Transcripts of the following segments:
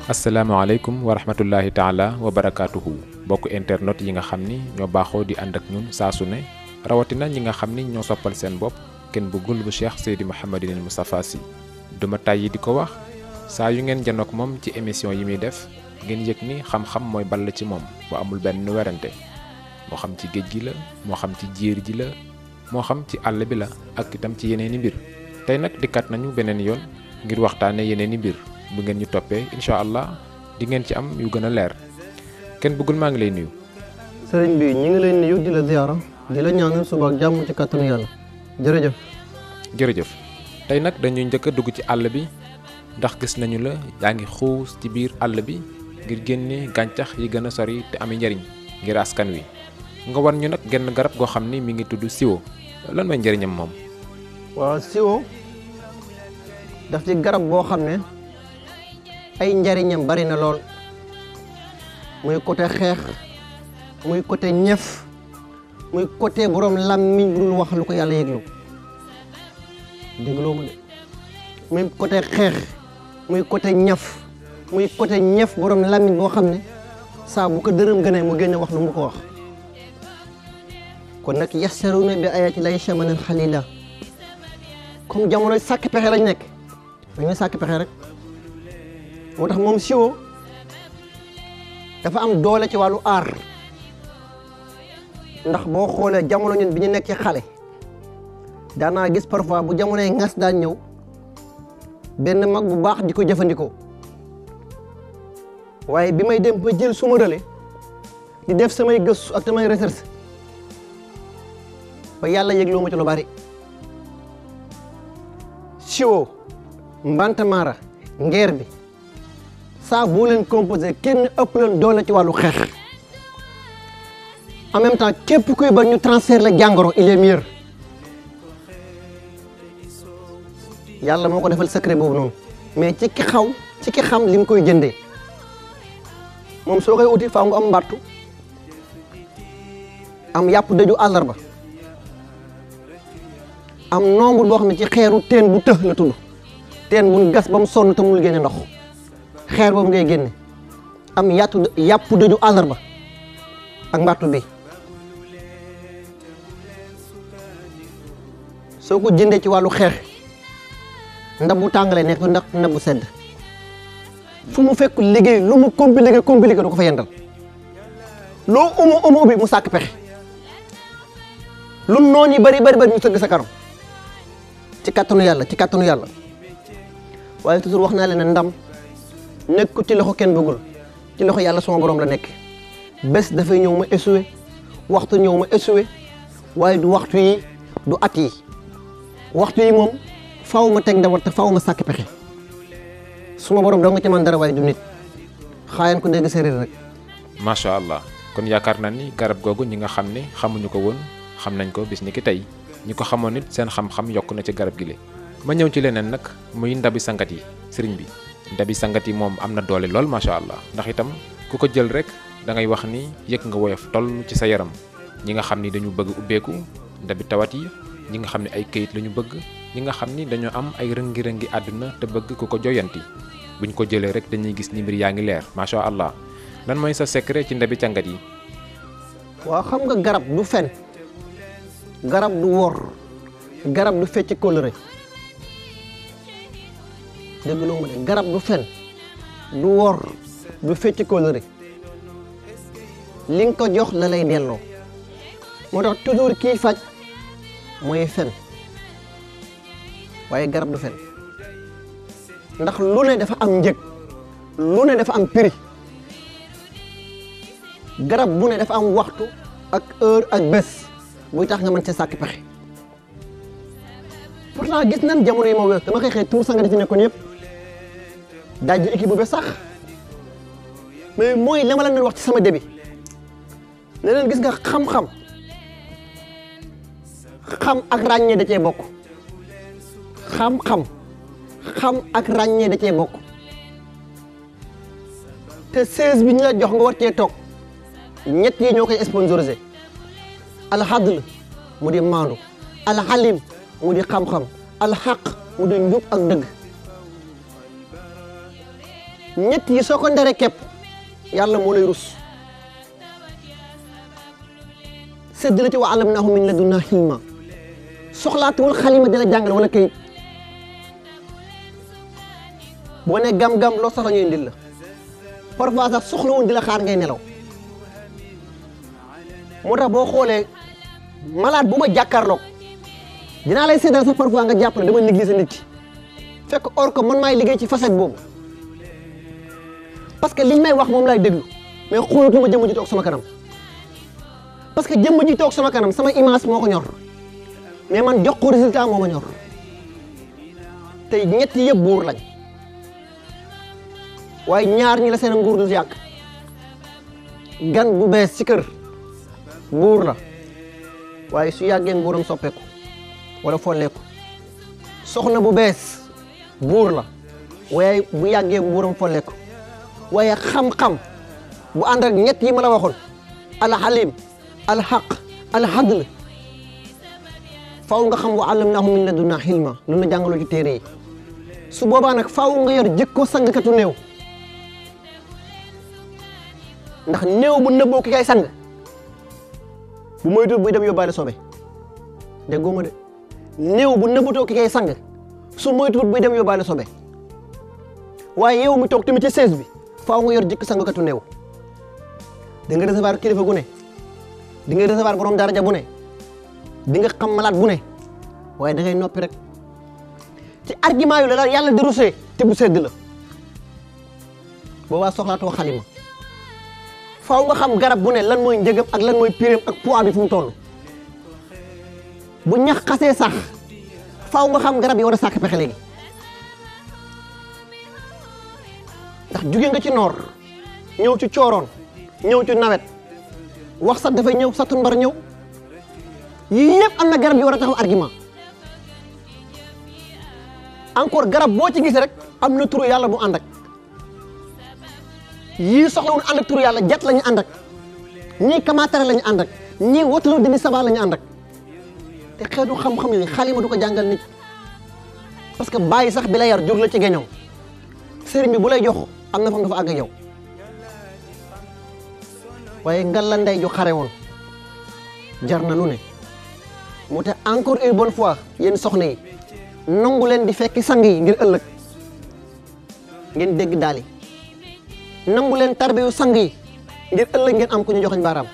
asalaamaaleykum wa rahmatullahi taala wa barakaatuhu bokk internet yi nga xam ni ñoo baaxoo di ànd ak ñun saa su ne rawatina ñi nga xam ni ñoo soppal seen bopp kenn bëggul bu Cheikh Seydi Mouhamadinil Moustapha Sy duma tàyyi di ko wax saa yu ngeen janook moom ci émission yi muy def ngeen yëg ni xam-xam mooy ball ci moom bu amul benn werante moo xam ci géej gi la moo xam ci jiir ji la moo xam ci àll bi la ak itam ci yeneeni mbir tey nag dikkat nañu beneen yoon ngir waxtaane yeneeni mbir bu ngeen ñu toppee incha allah di ngeen ci am yu gën a leer kenn bëggul maa ngi lay nuyu. sëriñ bi ñu ngi lay nuyu di la ziyaara di la ñaanal suba ak jàmm ci kàttanu yàlla jërëjëf. jërëjëf tey nag dañuy njëkk a dugg ci àll bi ndax gis nañu la yaa ngi xuus ci biir àll bi ngir génne gàncax yi gën a sori te ami njariñ ngir askan wi nga war ñu nag genn garab goo xam ni mi ngi tudd siwo lan mooy njëriñam moom. waaw siwo daf ci garab boo xam ne ay njariñam bari na lool muy côté xeex muy côté ñef muy côté borom làmmiñ bu dul wax lu ko yàlla yëglu dégloo ma de muy côté xeex muy côté ñaf muy côté ñef borom làmmiñ boo xam ne saa bu ko dërëm gënee mu génne wax lu mu ko wax kon nag yastaruna bi ayati lay chamanan xalila comme jamono sàkk pexe lañ nekk dañuy sàkk pexe rek moo tax moom siwo dafa am doole ci wàllu aar ndax boo xoolee jamono ñun bi ñu nekk ci xale daanaa gis parfois bu jamonoy ngas daan ñëw benn mag bu baax di ko jëfandikoo waaye bi may dem ba jël suma dale di def samay gëstu ak samay recherche ba yàlla yëgloo ma ci lu bari siwo mbantamaara ngeer bi saa boo leen composé kenn ëpp leen doole ci wàllu xeex en même temps képp kuy ba ñu transfert la jàngoro il est meilleur yàlla moo ko defal secret boobu noonu mais ci ki xam li mu koy jëndee moom soo koy uti faaw nga am mbattu am yàpp dëju àllarba am nombre boo xam ne ci xeeru teen bu tëx la tudd teen bu gas ba mu sonn te mënul génne ndox xeer boobu ngay génne am yàpp dëju àllarba ak mbattu bi soo ko jëndee ci wàllu xeex ndab bu tàngalee nekk ndax ndab bu sedd fu mu fekk liggéey lu mu compliqué du ko fa yendal loo umu bi mu sàkk pexe lu noon yi bari ñu sëgg sa karam ci kattanu yàlla waaye toujours wax naa leen ne ndam nekk ci loxo kenn bëggul ci loxo yàlla sama borom la nekk bés dafay ñëw ma échoué waxtu ñëw ma échoué waaye du waxtu yi du at yi waxtu yi moom faaw ma teg ndawal te faaw ma sàkk pexe suma borom doo nga ci man dara waaye du nit xaayan ko dégg séeréer rek. macha allah kon yaakaar naa ni garab googu ñi nga xam ne xamuñu ko woon xam nañ ko bis ni ki tey ñi ko xamoon nit seen xam-xam yokk na ci garab gi le ma ñëw ci leneen nag muy ndabi sangat yi sëriñ bi ndabi sangat yi moom am na doole lool macha allah ndax itam ku ko jël rek da ngay wax ni yëg nga woyof toll ci sa yaram ñi nga xam ni dañu bëgg ubbeeku ndabi tawat yi ñi nga xam ne ay këyit la ñu bëgg ñi nga xam ni dañoo am ay rëngi-rëngi àdduna te bëgg ku ko joyanti buñ ko jëlee rek dañuy gis ni mbir yaa ngi leer macha allah lan mooy sa secret ci ndabi càngat yi. waaw xam nga garab du fen garab du wor garab du fecc kóllëre dégg loo ma de garab du fen du wor du fecc kóllëre li nga ko jox la lay delloo moo tax toujours kii faj mooy fen waaye garab du fen ndax lu ne dafa am njëg lu ne dafa am prix garab bu ne dafa am waxtu ak heure ak bés buy tax nga mën ci sàkk pexe pourtant gis nan jamono yi ma wees dama xëy tuur sanga di ci nekkoon yëpp dajji équipe bu bees sax mais mooy li ma leen doon wax ci sama début ne leen gis nga xam-xam xam ak ràññee da cee bokk xam ak ràññee da cee bokk te 16 bi ñu la jox nga war cee toog ñett yi ñoo koy sponsorisé alxadl mu di maandu alxalim mu di xam-xam alxaq mu di njub ak dëgg ñett yi soo ko ndere képp yàlla moo lay rus sedd la ci wa allamnaahu min ladunnaa ilma soxlaatuwul xalima di la jàngale wala kayit boo ne gam-gam loo soxla ñuy indil la parfois sax soxla woon di la xaar ngay nelaw moo tax boo xoolee malade bu ma jàkkaarloog dinaa lay seddal sax parfois nga jàpp ne dama négliger nit ki fekk or que man maay liggéey ci facette boobu parce que liñ may wax moom laay déglu mais xoolatuma jëmm ji toog sama kanam parce que jëmm ji toog sama kanam sama image moo ko ñor mais man jox ko résultat moo ma ñor te ñett yëpp buur lañ waaye ñaar ñi la seen nguur du yàgg gan bu bees ci kër buur la waaye su yàggee nguuram soppeeku wala folleeku soxna bu bees buur la waaye bu yàggee nguuram folleeku waaye xam-xam bu ànd ak ñett yi ma la waxoon alxalim alxaq alxadl faaw nga xam wa allamnaahu min ladunnaa ilma lu na jàngaloo ci téere yi su boobaa nag faaw nga yor jikko sangkatu néew ndax néew bu nëbboo ki kay sang bu moytu buy dem yóbbaale sobe déggoo ma de néew bu nëbbatoo ki kay sang su moytuwut buy dem yóbbaale sobe waaye yow mi toog tamit ci sees bi faaw nga yor jikko sangkatu néew di nga recevoir kilifa gu ne di nga recevoir borom daraja bu ne di nga xam malade bu ne waaye da ngay noppi rek ci argument yu la yàlla di rusee te bu sedd la boobaa soxlaatoo xalima faaw nga xam garab bu ne lan mooy njëgam ak lan mooy pireem ak poids bi fu mu toll bu ñax xasee sax faaw nga xam garab yi war a sàkk pexe léegi ndax jóge nga ci noor ñëw ci cooroon ñëw ci nawet wax sax dafay ñëw satun mbar ñëw yii yëpp am na garab yi war a taxaw argument encore garab boo ci gis rek am na turu yàlla bu ànd ak yii soxlawul ànd ak turu yàlla jat la ñu ànd ak ñii kamaatare la ñu ànd ak ñii wotaloo demi saba la ñu ànd ak te xeetu xam-xam yooyu xalima du ko jàngal nit parce que bàyyi sax bi la yar jur la ci geñoom sëriñ bi bu lay jox am na fa nga fa àgg yow waaye ngal la ndey ju xare woon jar na lu ne moo tax encore une bonne fois yéen soxna yi nangu leen di fekki sang yi ngir ëllëg ngeen dégg daali nangu leen tarbiyu sang yi ngir ëllëg ngeen am ku ñu joxañ baaraam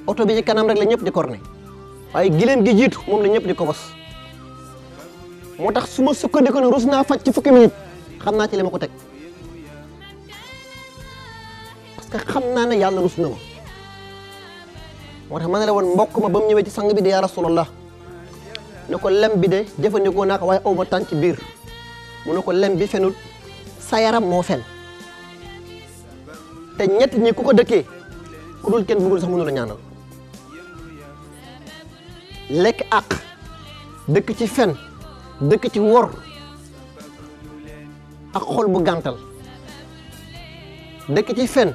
oto bi ci kanam rek la ñëpp di korne waaye gileen gi jiitu moom la ñëpp di kobos moo tax su ma sukkandiku ne rus naa faj ci fukki minute xam naa ci li ma ko teg parce que xam naa ne yàlla rus na ma moo tax ma ne la woon mbokk ma ba mu ñëwee ci sang bi de yaa rasulallah ne ko lem bi de jëfandikoo naa ko waaye aw ma tànk ci biir mu ne ko lem bi fenul sa yaram moo fen te ñett ñi ku ko dëkkee ku dul kenn bëggul sax mënu la ñaanal lekk àq dëkk ci fen dëkk ci wor ak xol bu gàntal dëkk ci fen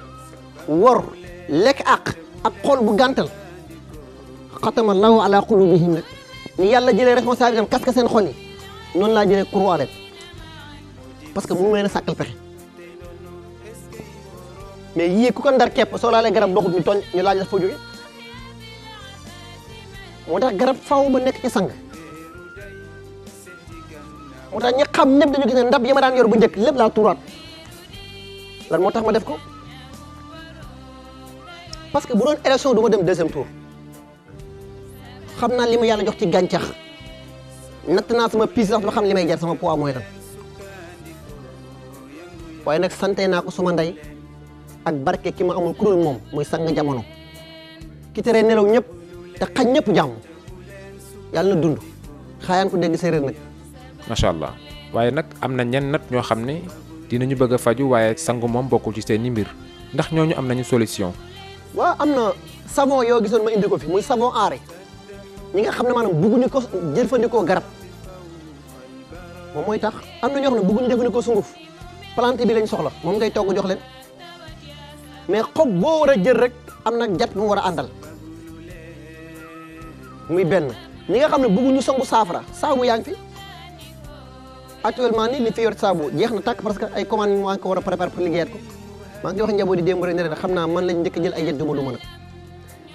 wor lekk àq ak xol bu gàntal xatama allahu ala qulubihim nag ni yàlla jëlee responsabilité am kaska seen xol yi noonu laa jëlee kurwaale parce que mënu ma leen a sàkkal pexe mais yii ku ko ndar képp soo laalee garab doxut ñu tooñ ñu laaj la foo jóge moo tax garab faaw ma nekk ci sang moo tax ñi xam ñëpp dañu gis ne ndab yi ma daan yor bu njëkk lépp laa tuuraat lan moo tax ma def ko parce que bu doon élection du ma dem deuxième tour xam naa li ma yàlla jox ci gàncax natt naa sama puissance ba xam li may jar sama poids mooy lan waaye nag sante naa ko suma ndey ak barke ki ma amul kurul moom muy sang jamono ki teree nelaw ñëpp te xañ ñëpp jàmm yàlla na dund xaayaan ko dégg séeréer nag. macha allah waaye nag am na ñenn nat ñoo xam ne dinañu bëgg a faju waaye sangu moom bokkul ci seen i mbir ndax ñooñu am nañu solution. waaw am na savon yoo gisoon ma indi ko fi muy savon aare ñi nga xam ne maanaam bëgguñu ko jëfandikoo garab moom mooy tax am na ñoo xam ne bëgguñu jëfandikoo sunguf plante bi lañ soxla moom ngay togg jox leen mais xob boo war a jël rek am na jat bu mu war a àndal muy benn ñi nga xam ne bëgguñu sangu saafara saabu yaa ngi fi actuellement nii li fi yor saabu jeex na tàkk parce que ay commandes maa ngi ko war a préparer pour liggéeyaat ko maa ngi wax njaboot yi démb rek ne leen xam naa man lañ njëkk jël ay jet duma nag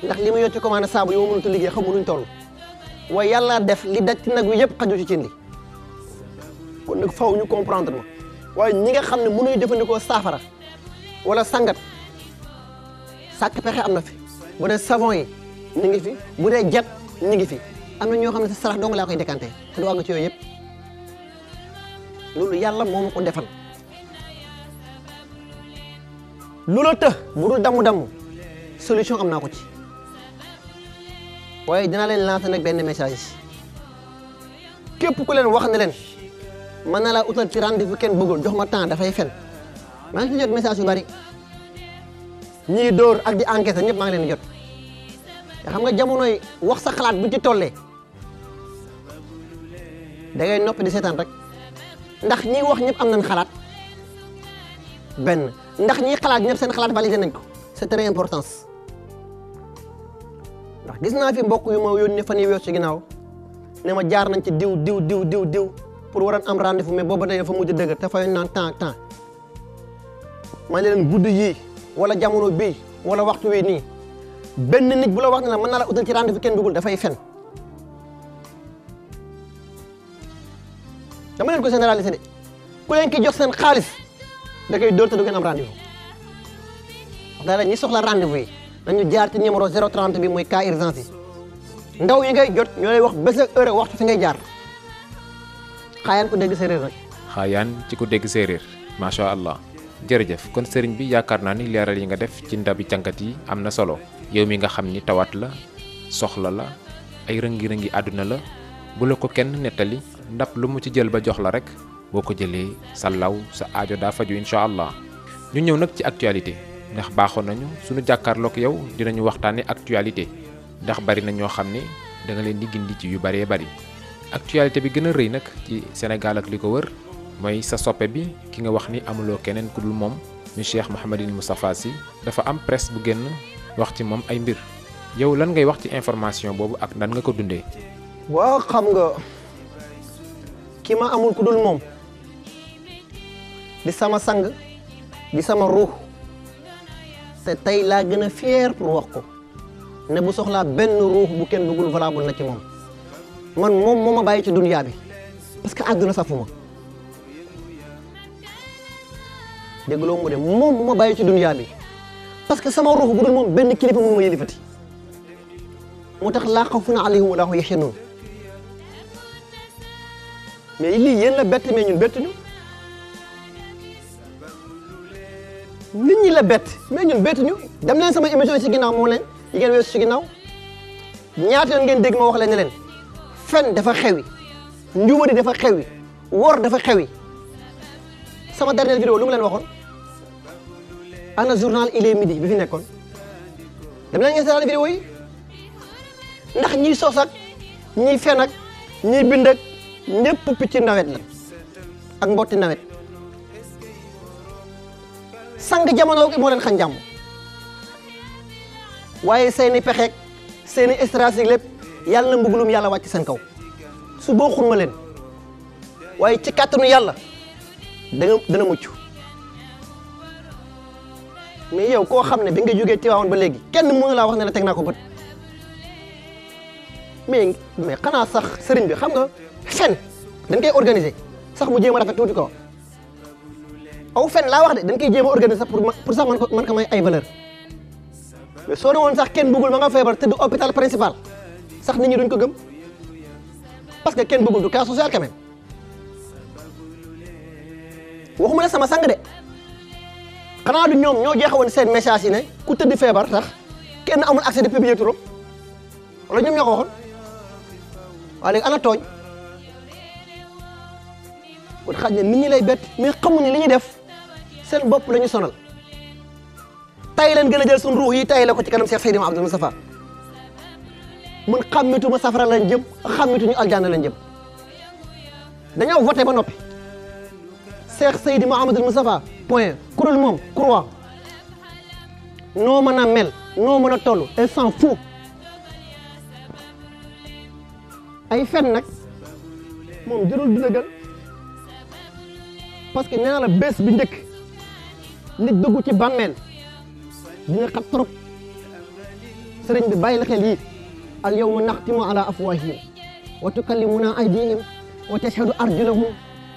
ndax li ma yor ci commande saabu yow mënut a liggéey xamu nuñ toll waaye yàlla def li daj ci nag wi yëpp xaju ci cin li kon nag faw ñu comprendre ma waaye ñi nga xam ne mënuñu jëfandikoo saafara wala sangat sàkk pexe am na fi bu dee savon yi ñu ngi fi bu dee jet ñu ngi fi am na ñoo xam ne sa sarax dong laa koy décanté te du àgg ci yooyu yëpp loolu yàlla moo ma ko defal lu la të bu dul damm solution am naa ko ci waaye dinaa leen lancer nag benn message képp ku leen wax ne leen mën na laa utal ci rendez-vous kenn bëggul jox ma temps dafay fen maa ngi ci jot message yu bari ñii dóor ak di enquête ñëpp maa ngi leen di jot te xam nga jamonoy wax sa xalaat bu ci tollee da ngay noppi di seetaan rek ndax ñi wax ñëpp am nañ xalaat benn ndax ñi xalaat ñëpp seen xalaat validé nañ ko c'est très important ndax gis naa fi mbokk yu ma yónnee fan yii weesu ci ginnaaw ne ma jaar nañ ci diw pour waroon am rendez-vous mais booba dafa mujj dëgg te fayoon naan temps ma ne leen guddi yii wala jamono bii wala waxtu wi nii benn nit bu la wax ne la mën naa la utal ci rendez-vous kenn dugul dafay fen dama leen ko généraliser de ku leen ki jox seen xaalis da koy dóor te du ngeen am rendez-vous wax dëgg ñi soxla rendez-vous yi dañu jaar ci numéro 030 bi mooy cas urgence yi ndaw yi ngay jot ñoo lay wax bés ak heure waxtu fi ngay jaar xaayaan ku dégg séeréer rek. xaayaan ci ku dégg séeréer macha allah jërëjëf kon sëriñ bi yaakaar naa ni leeral yi nga def ci ndabi càngat yi am na solo yow mi nga xam ni tawat la soxla la ay rëngi-rëngi àdduna la bu la ko kenn nettali ndab lu mu ci jël ba jox la rek boo ko jëlee sa law sa aajo daa faju incha allah ñu ñëw nag ci actualité ndax baaxoon nañu suñu jàkkaarloog yow dinañu waxtaane actualité ndax bari na ñoo xam ne da nga leen di gindi ci yu bëree bari actualité bi gën a rëy nag ci Sénégal ak li ko wër mooy sa soppe bi ki nga wax ni amuloo keneen ku dul moom mi Cheikh Mouhamadine Moustapha Sy dafa am presse bu génn wax ci moom ay mbir yow lan ngay wax ci information boobu ak nan nga ko dundee. waaw xam nga ki ma amul ku dul moom di sama sang di sama ruux te tey laa gën a fier pour wax ko ne bu soxlaa benn ruux bu kenn bëggul valable na ci moom man moom moo ma bàyyi ci dunya bi parce que àdduna safuma dégg loo mu de moom moo ma bàyyi ci dunya bi parce que sama ruux bu dul moom benn kilifa mënu ma yëlifati moo tax laa xawfun alayhim wa laa hum yaxzanuun mais lii yéen la bett mais ñun bettuñu nit ñi la bett mais ñun bettuñu dem leen sama émission yi ci ginnaaw moo leen yi ngeen weesu ci ginnaaw ñaata yoon ngeen dégg ma wax leen ne leen fen dafa xewi njubadi dafa xewi wor dafa xewi sama dernière vidéo lu mu leen waxoon ana journal il est midi bi fi nekkoon dem leen ngeen seetaan vidéo yi ndax ñiy sos ak ñiy fen ak ñiy bind ak ñëpp picc nawet la ak mbotti nawet sang jamono moo leen xañ jàmm waaye seeni pexeek seeni stratégie lépp yàlla na mbugulum yàlla wàcc seen kaw su boo xun ma leen waaye ci kàttanu yàlla dana mucc mais yow koo xam ne bi nga jógee Tiwaawan ba léegi kenn mënu laa wax ne la teg naa ko bët mais xanaa sax sëriñ bi xam nga fen dañ koy organiser sax mu jéem a rafet tuuti ko aw fen laa wax de dañ koy jéem a organiser sax pour sax man ko may ay valeur mais soo ne woon sax kenn bëggul ma nga feebar tëdd hôpital principal sax nit ñi duñ ko gëm parce que kenn bëggul du cas social quand même waxuma la sama sang de xanaa du ñoom ñoo jeexawoon seen message yi ne ku tëdd feebar tax kenn amul accès de publier turam wala ñoom ñoo ko waxoon waaye léegi ana tooñ kon xaj ne nit ñi lay bett mais xamuñu li ñuy def seen bopp la ñu sonal tay leen gën a jël suñu ruux yi tay la ko ci kanam Cheikh Seydi Abdou Moustapha mun xàmmituma safara lañ jëm xàmmituñu aljanna lañ jëm dañoo voté ba noppi Cheikh Seydi Mouhamadou Moustapha point kurul moom croix noo mën a mel noo mën a toll elle s'en fout ay fen nag moom jërul du dëggal parce que nee naa la bés bi njëkk nit dugg ci bàmmeel dina xat trop sëriñ bi bàyyi la xel yi al yawma naxtimu ala afwahihim wa tukallimuna aydihim wa tashhadu arjuluhum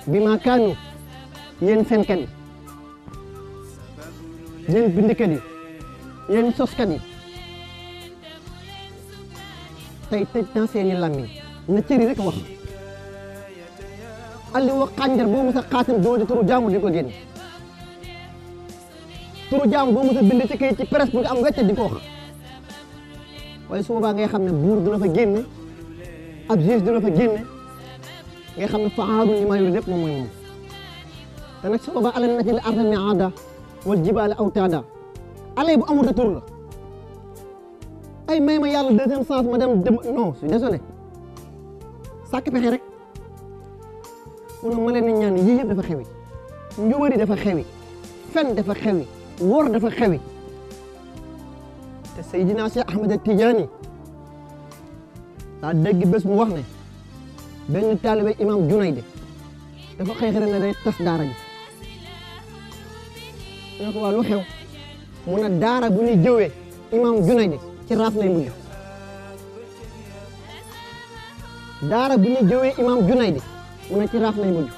bima kaanu yéen fenkat yi yéen bindikat yi yéen soskat yi tey tëj naa seeni làmmiñ na cëri rek wax alli wa xànjar boo mos a xaatim doo di turu jaamu di ko génne turu jaamu boo mos a bind ci kayit ci presse bu nga am wecce di ko wax waaye su boobaa ngay xam ne buur dina fa génne ab juge dina fa génne ngay xam ne fa'aalun limaa yuriid lépp moom mooy moom te nag su boobaa alam naj'alil arda mihaada wal jibaala awtaada ale bu amul retour la ay may ma yàlla deuxième chance ma dem non je suis désolé sàkk pexe rek mun ma leen ñaan yii yëpp dafa xewi njubari dafa xewi fen dafa xewi wor dafa xewi te Seydina Cheikh Ahmed Tidiane daa dégg bés mu wax ne benn taalibe imam Junayd dafa xëy xëy na day tas daara ji ne ko waa lu xew mu ne daara bu ñuy jëwee imam Junayd ci raaf lay mujj daara bu ñuy jëwee imam Junayd mu ne ci raaf lay mujj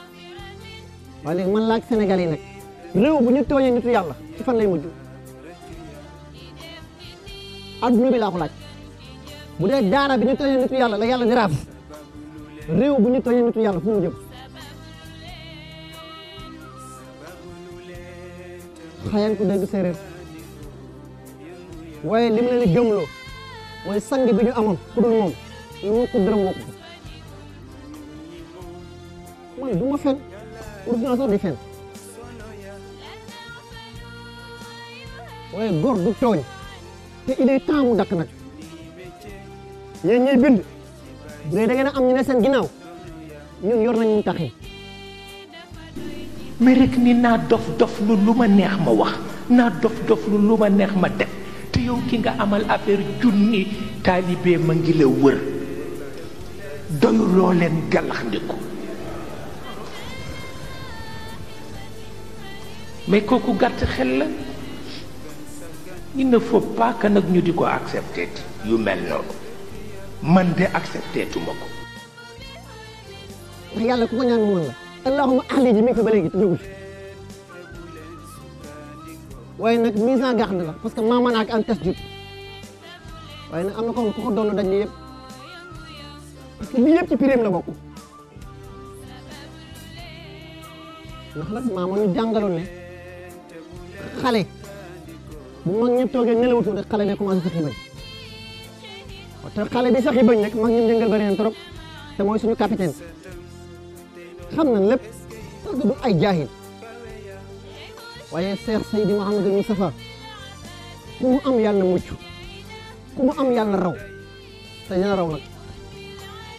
waaye léegi man laaj Sénégal yi nag réew bu ñu tooñee nitu yàlla ci fan lay mujj adduna bi laa ko laaj bu dee daara bi ñu tooñee nitu yàlla la yàlla di raaf réew bu ñu tooñee nitu yàlla fu mu jëm xayaan ko dégg séeréer waaye li mu leen di gëmloo mooy sang bi ñu amoon ku dul moom lu moo ko dërëm moo ko man du ma fen rus naa sax di fen waaye góor du tooñ te il est temps mu dakk nag yéen ñiy bind bu dee da ngeen a am ñu ne seen ginnaaw ñun yor nañ ñu taxee mais rek ni naa dof lu ma neex ma wax naa dof lu ma neex ma def te yow ki nga amal affaire junni taalibe ma ngi la wër doyuloo leen gàllax ndiku mais kooku gàtt xel la il ne faut pas que nag ñu di ko accepter yu mel noonu man de accepter tuma ko ndax yàlla ku ko ñaan moom la allahumma ahli ji mi ngi fi ba léegi te jógul waaye nag mise en garde la parce que maa mën ak an test jut waaye nag am na ko xam ku ko doon daj lii yëpp parce que lii yëpp ci pireem la bokk ndax nag maa ma ñu jàngaloon ne xale bu mag ñëpp toogee nelawutu rek xale day commencé saxi bañ te xale bi saxi bañ nag mag ñëpp jëngal bari na trop te mooy suñu capitaine xam na lépp parce que du ay jaahil waaye Cheikh Seydi Mouhamadou Moustapha ku mu am yàlla mucc ku mu am yàlla raw te dina raw nag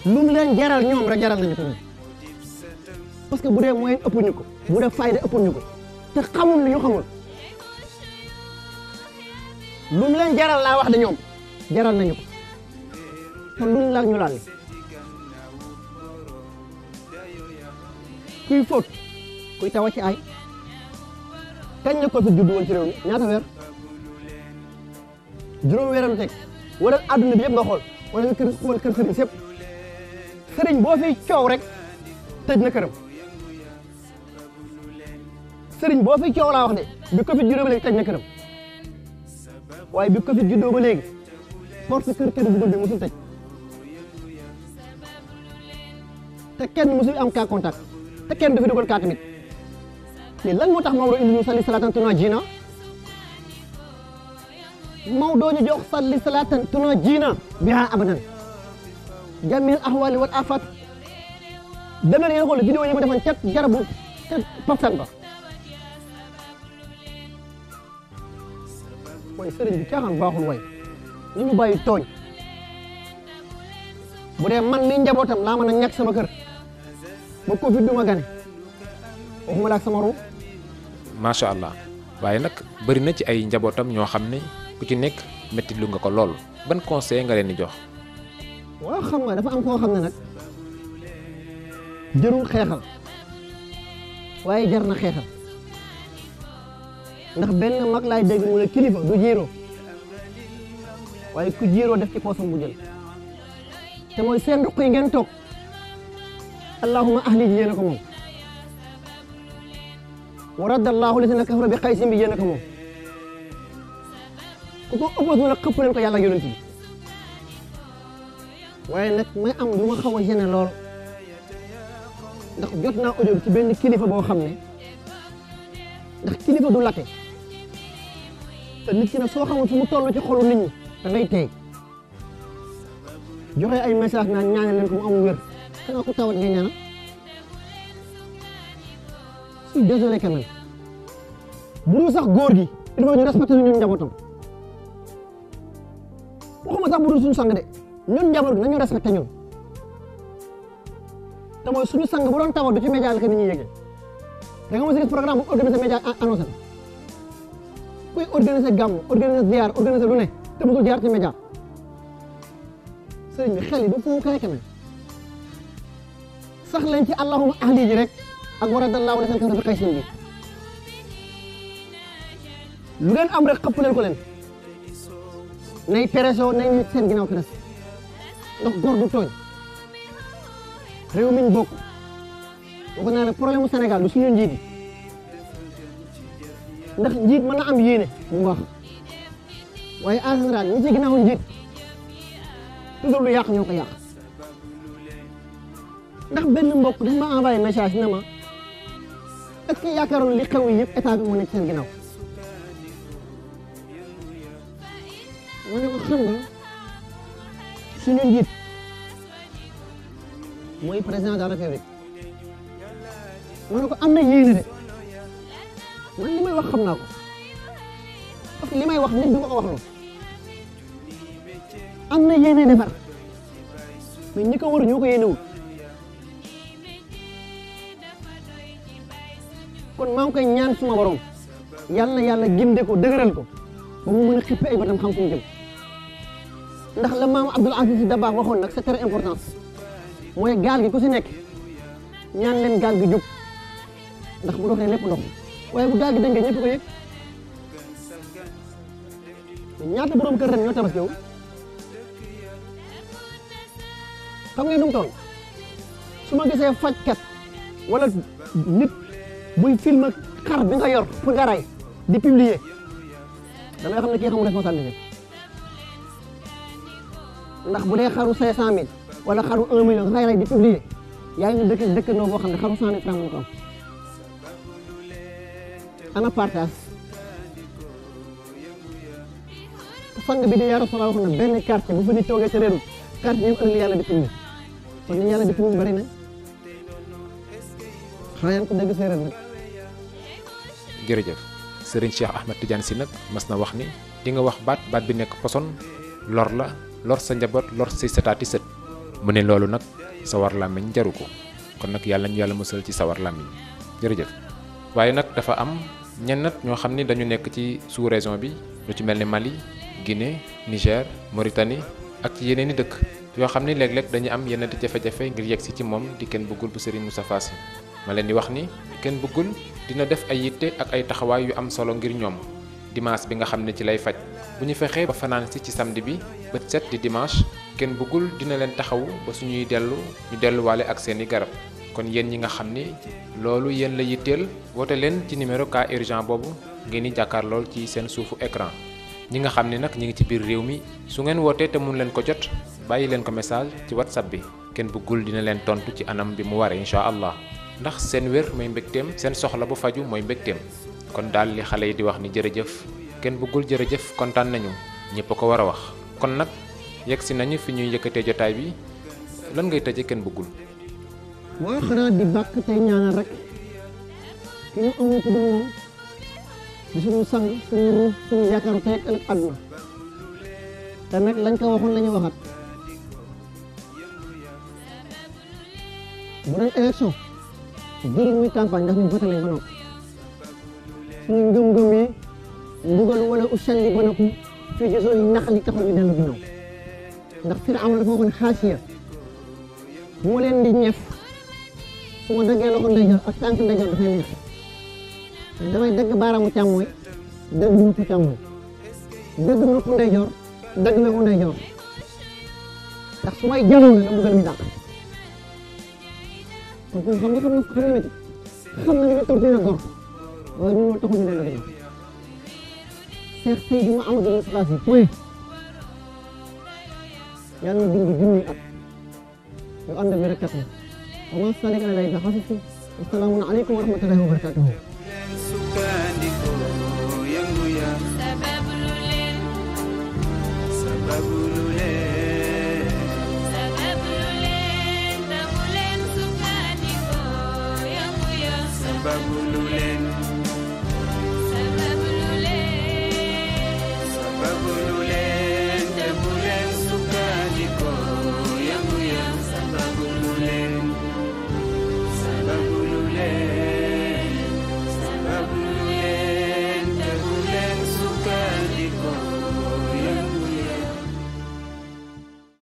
lu mu leen jaral ñoom rek jaral nañu ko ñun parce que bu dee moyen ëpp ñu ko bu dee fayda ëpp ñu ko te xamul lu ñu xamul lu mu leen jaral laa wax de ñoom jaral nañu ko te luñ laal ñu laal li kuy fóot kuy tawa ci ay kañ la ko fi juddu woon ci réew mi ñaata weer juróom weeram teg wala adduna bi yëpp nga xool wala nga kër xool kër sëriñ sëpp sëriñ boo fiy coow rek tëj na këram sëriñ boo fiy coow laa wax de bi ko fi juddoo ba léegi tëj na këram waaye bi ko fi juddoo ba léegi force kër bu bi musul tëj te kenn musul am cas contact te kenn du fi dugal cas tamit mais lan moo tax Maodo indi ñu salli salaatan tunajjina Maodo ñu jox salli salaatan tunajjina biha abadan jamil ahwali wal afat demee ngeen xool vidéo yi ma defoon ca garabu ca paftan ba mooy sëriñ bi caaxaan baaxul way ñu ñu bàyyi tooñ bu dee man mi njabootam laa mën a ñàkk sama kër ba Covid du ma gane waxuma la ak sama ru macha allah waaye nag bëri na ci ay njabootam ñoo xam ne ku ci nekk métti lu nga ko lool ban conseil nga leen di jox. waaw xam nga dafa am koo xam ne nag jërul xeexal waaye jar na xeexal ndax benn mag laay dégg mu ne kilifa du jiiroo waaye ku jiiroo def ci poosam bu jël te mooy seen ruq yi ngeen toog allahumma ahli ji yéen a ko moom wa raddallahu lazina kafaru bi xaysin bi yéen a ko moom ku ko oppose nag xëpp leen ko yàlla ak yonent bi waaye nag may am lu ma xaw a gêné lool ndax jot naa audio bi ci benn kilifa boo xam ne ndax kilifa du late te nit ki nag soo xamul fu mu toll ci xolu nit ñi da ngay tey joxe ay message naan ñaanal leen ko mu am wér xanaa ku tawat ngay ñaanal je suis désolé quand même bu dul sax góor gi il faut ñu respecté ñun njabootam waxuma sax bu dul suñu sang de ñun njaboot gi nañu respecté ñun te mooy suñu sang bu doon tawat du ci média la ko nit ñi yëgee da nga mos a gis programme bu organisé média annoncé kuy organisé gàmm organisé ziar organisé lu ne te mosul jaar ci média sëriñ bi xel yi du fu mu kaay quand même sax leen ci allahumma ahli ji rek ak wa raddallahu lazina kafaru bi xaysin bi lu ngeen am rek xëpp leen ko leen nay pereso nay nit seen ginnaaw peres ndax góor du tooñ réew mi ñu bokk waxoon naa ne problème mu Sénégal du suñu njiit yi ndax njiit mën na am yéene bu baax waaye en général ñi ci ginnaaw njiit toujours lu yàq ñoo ko yàq ndax benn mbokk dañ ma envoyé message na ma est-ce que yaakaaroon li xew yi yëpp état bi moo nekk seen ginnaaw ma ne ko xam nga suñu njiit mooy président de la République ma ne ko am na yéene de man li may wax xam naa ko parce que li may wax nit du ma ko wax loolu am na yéene defar mais ñi ko war ñoo ko yéenewul kon maa ngi koy ñaan suma borom yàlla na yàlla ginde ko dëgëral ko ba mu mën a xippi ay batam xam fu mu jëm ndax la maam Abdoul Aziz Sy Dabakh waxoon nag c'est très important mooy gaal gi ku si nekk ñaan leen gaal gi jóg ndax bu doxee lépp dox waaye bu gaal gi dëngee ñëpp ko yëg ñaata borom kër ren ñoo tabaski yow xam ngeen nu mu toll su ma gisee fajkat wala nit buy film xar bi nga yor pour nga ray di publier damay xam ne kii xamul responsabilité ndax bu dee xaru 500 000 wala xaru 1 million nga ray di publier yaa ngi dëkkandoo boo xam ne xaru 100 000 francs ko am ana partage sang bi di yaa Rasulullah wax na benn quartier bu fa di toogee te réerul quartier yëpp ëllëg yàlla di publier kon ni yàlla di publier bari na xanaa ko dégg séeréer nag. jërëjëf Serigne Cheikh Ahmed Tidiane Sy nag mas na wax ni di nga wax baat bi nekk poson lor la lor sa njaboot lor say setaati sët mu ne loolu nag sawar làmmiñ jaru ko kon nag yàlla ñu yàlla mësal ci sawar làmmiñ jërëjëf. waaye nag dafa am ñenn ñoo xam ni dañu nekk ci sous-région bi lu ci mel ni Mali Guinée Niger Mauritanie ak ci yeneen i dëkk yoo xam ni léeg-léeg dañu am yenn jafe-jafe ngir yegg si ci moom di Kenn Bëggul bu Serigne Moustapha Sy ma leen di wax ni Kenn Bëggul dina def ay yitte ak ay taxawaay yu am solo ngir ñoom dimanche bi nga xam ne ci lay faj bu ñu fexee ba fanaan si ci samedi bi bët set di dimanche Kenn Bëggul dina leen taxawu ba suñuy dellu ñu delluwaale ak seeni garab kon yéen ñi nga xam ni loolu yéen la yitteel woote leen ci numéro cas urgent boobu ngeen di jàkkaarlool ci seen suufu écran ñi nga xam ne nag ñi ngi ci biir réew mi su ngeen wootee te mun leen ko jot bàyyi leen ko message ci WhatsApp bi Kenn Bëggul dina leen tontu ci anam bi mu waree incha allah ndax seen wér mooy mbégteem seen soxla bu faju mooy mbégteem kon daal li xale yi di wax ni jërëjëf Kenn Bëggul jërëjëf kontaan nañu ñëpp a ko war a wax kon nag yegg si nañu fi ñuy yëkkatee jotaay bi lan ngay tëjee Kenn Bëggul. waaw xanaa di bàkk tey ñaanal rek ki ñu amul ku dul moom di suñu sang suñu ruux suñu yaakaaru tey ak ëllëg àdduna te nag lañ ko waxoon la ñuy waxaat bu doon élection jërul muy campagne ndax ñu voté lañ ba noppi suñu ngëm-ngëm yi mbugal wala usalli banakum fii ci zone yi nax li taxul ñu dellu ginnaaw ndax Firawna dafa waxoon xaasiya moo leen di ñeef su ma daggee loxo ndeyjoor ak tànk ndeyjoor dafay neex damay dagg baaraamu càmmooñ dagg noppu càmmooñ dagg noppu ndeyjoor dagg wewu ndeyjoor ndax su may jaloon la bëggal mi dàq kon ko xam nga xam na métti xam na ni nga torturé gor waaye ñu moo taxul ñu leen dëgg Cheikh Seydi Mouhamadou Moustapha Sy point yàlla na dund junni at yu ànd ak wér ak kattan wa ma salik alay bi xasisu assalaamu aleykum wa rahmatullahi wa barakatuhu